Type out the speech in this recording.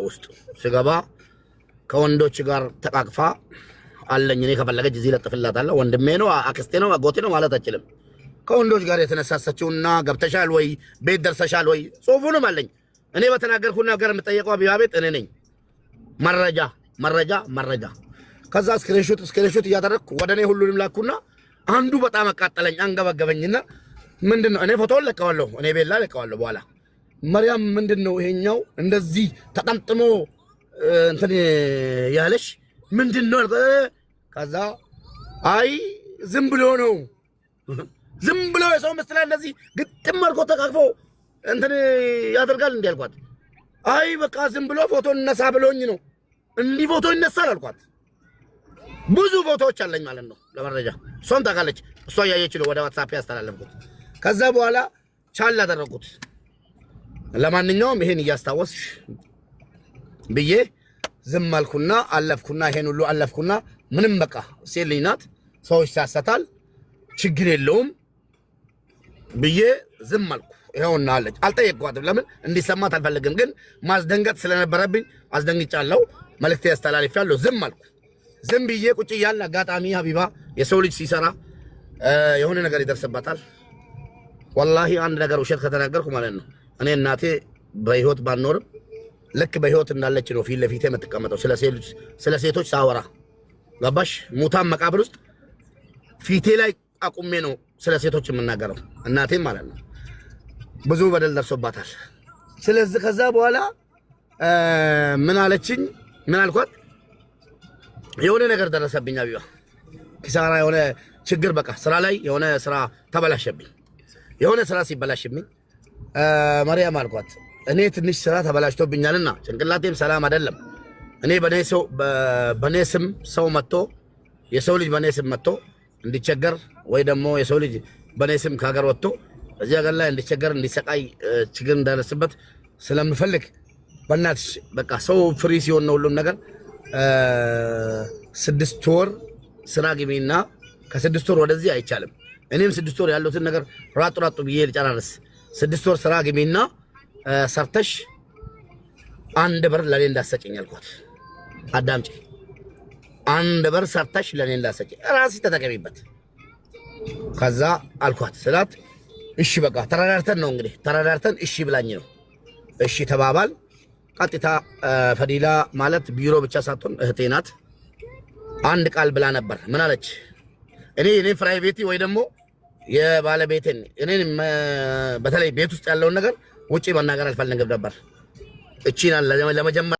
ውስጥ ስገባ ከወንዶች ጋር ተቃቅፋ አለኝ። እኔ ከፈለገች እዚህ ለጥፍላታለሁ። ወንድሜ ነው፣ አክስቴ ነው፣ አጎቴ ነው ማለት አችልም። ከወንዶች ጋር የተነሳሰችውና ገብተሻል ወይ፣ ቤት ደርሰሻል ወይ፣ ጽሁፉንም አለኝ። እኔ በተናገርኩት ነገር የምጠየቀው ሀቢባ ቤት እኔ ነኝ። መረጃ፣ መረጃ፣ መረጃ። ከዛ screenshot screenshot እያደረግኩ ወደ እኔ ሁሉንም ላኩና አንዱ በጣም አቃጠለኝ፣ አንገበገበኝና ምንድን ነው፣ እኔ ፎቶውን ለቀዋለሁ፣ እኔ ቤላ ለቀዋለሁ። በኋላ መርያም ምንድን ነው ይሄኛው እንደዚህ ተጠምጥሞ እንትን ያለሽ ምንድን ነው? ከዛ አይ ዝም ብሎ ነው፣ ዝም ብሎ የሰው ምስል እንደዚህ ግጥም አድርጎ ተቃቅፎ እንትን ያደርጋል እንዲህ አልኳት። አይ በቃ ዝም ብሎ ፎቶ እነሳ ብሎኝ ነው፣ እንዲህ ፎቶ ይነሳል አልኳት። ብዙ ፎቶዎች አለኝ ማለት ነው ለመረጃ። እሷም ታውቃለች። እሷ እያየች ነው ወደ ዋትሳፕ ያስተላለፍኩት። ከዛ በኋላ ቻል አደረጉት። ለማንኛውም ይሄን እያስታወስሽ ብዬ ዝም አልኩና አለፍኩና ይሄን ሁሉ አለፍኩና ምንም በቃ ሴት ልጅ ናት፣ ሰው ይሳሳታል፣ ችግር የለውም ብዬ ዝም አልኩ። ይኸውና አለች። አልጠየቅኳትም። ለምን እንዲሰማት አልፈልግም፣ ግን ማስደንገጥ ስለነበረብኝ አስደንግጫለሁ። መልእክት ያስተላልፊያለሁ። ዝም አልኩ። ዝም ብዬ ቁጭ እያልን አጋጣሚ ሀቢባ የሰው ልጅ ሲሰራ የሆነ ነገር ይደርስበታል። ወላሂ አንድ ነገር ውሸት ከተናገርኩ ማለት ነው፣ እኔ እናቴ በህይወት ባኖርም ልክ በህይወት እንዳለች ነው ፊት ለፊቴ የምትቀመጠው። ስለ ሴቶች ሳወራ ገባሽ? ሙታን መቃብር ውስጥ ፊቴ ላይ አቁሜ ነው ስለ ሴቶች የምናገረው። እናቴም ማለት ነው ብዙ በደል ደርሶባታል። ስለዚህ ከዛ በኋላ ምን አለችኝ? ምን አልኳት? የሆነ ነገር ደረሰብኝ አቢባ፣ ኪሳራ፣ የሆነ ችግር፣ በቃ ስራ ላይ የሆነ ስራ ተበላሸብኝ። የሆነ ስራ ሲበላሽብኝ መርያም አልኳት፣ እኔ ትንሽ ስራ ተበላሽቶብኛልና ጭንቅላቴም ሰላም አይደለም። እኔ በኔ ስም ሰው መጥቶ፣ የሰው ልጅ በኔ ስም መጥቶ እንዲቸገር ወይ ደግሞ የሰው ልጅ በኔ ስም ከሀገር ወጥቶ በዚህ ሀገር ላይ እንዲቸገር፣ እንዲሰቃይ፣ ችግር እንዳደርስበት ስለምፈልግ በእናትሽ በቃ ሰው free ሲሆን ነው ሁሉም ነገር። 6 ወር ስራ ግቢና ከ6 ወር ወደዚህ አይቻልም። እኔም 6 ወር ያሉትን ነገር ራጡ ራጡ ብዬ ልጨራርስ። 6 ወር ስራ ግቢና ሰርተሽ አንድ ብር ለእኔ እንዳሰጭኝ አልኳት። አዳምጪ፣ አንድ ብር ሰርተሽ ለእኔ እንዳሰጭኝ፣ ራስሽ ተጠቀሚበት። ከዛ አልኳት ስላት እሺ በቃ ተረዳርተን ነው እንግዲህ፣ ተረዳርተን እሺ ብላኝ ነው፣ እሺ ተባባል። ቀጥታ ፈዲላ ማለት ቢሮ ብቻ ሳትሆን እህቴ ናት። አንድ ቃል ብላ ነበር። ምን አለች? እኔ private ወይ ደግሞ የባለቤቴን እኔን በተለይ ቤት ውስጥ ያለውን ነገር ውጪ መናገር አልፈልግም ነበር። እቺን ለመጀመሪያ